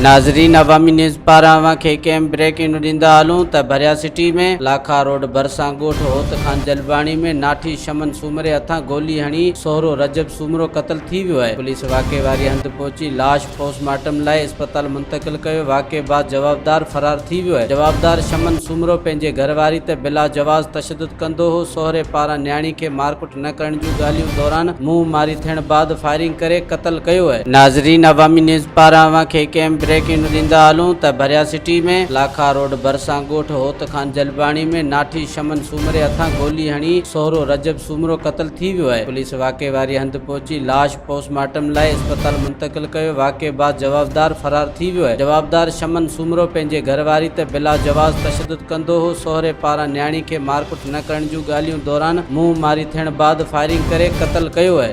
ناظرين عوامي نيوز پاران اوهان کي هڪ اهم بريڪنگ ڏيندا هلون ته ڀريا سٽي ۾ لاکا روڊ ڀرسان ڳوٺ هوت خان جلباڻي ۾ ناٺي شمن سومري هٿان گولي هڻي سهرو رجب سومرو قتل ٿي ويو آهي، پوليس واقعي واري هنڌ پهچي لاش پوسٽ مارٽم لاء اسپتال منتقل ڪيو، واقعي بعد جوابدار فرار ٿي ويو آهي، جوابدار شمن سومرو پنهنجي گهر واري تي بلا جواز تشدد ڪندو هو، سهري پاران نياڻي کي مارڪٽ نه ڪرڻ جون ڳالهيون دوران منهن ماري ٿيڻ بعد فائرنگ ڪري قتل ڪيو آهي. ناظرين عوامي نيوز پاران اوهان کي هڪ اهم بريڪنگ ڏيندا هلون ته ڀريا سٽي ۾ لاکا روڊ ڀرسان ڳوٺ هوت خان جلباڻي ۾ ناٺي شمن سومري هٿان گولي هڻي سهرو رجب سومرو قتل ٿي ويو آهي، پوليس واقعي واري هنڌ پهچي لاش پوسٽ مارٽم لاء اسپتال منتقل ڪيو، واقعي بعد جوابدار فرار ٿي ويو آهي، جوابدار شمن سومرو پنهنجي گهر واري تي بلا جواز تشدد ڪندو هو، سهري پاران نياڻي کي مارڪٽ نه ڪرڻ جون ڳالهيون دوران منهن ماري ٿيڻ بعد فائرنگ ڪري قتل ڪيو آهي.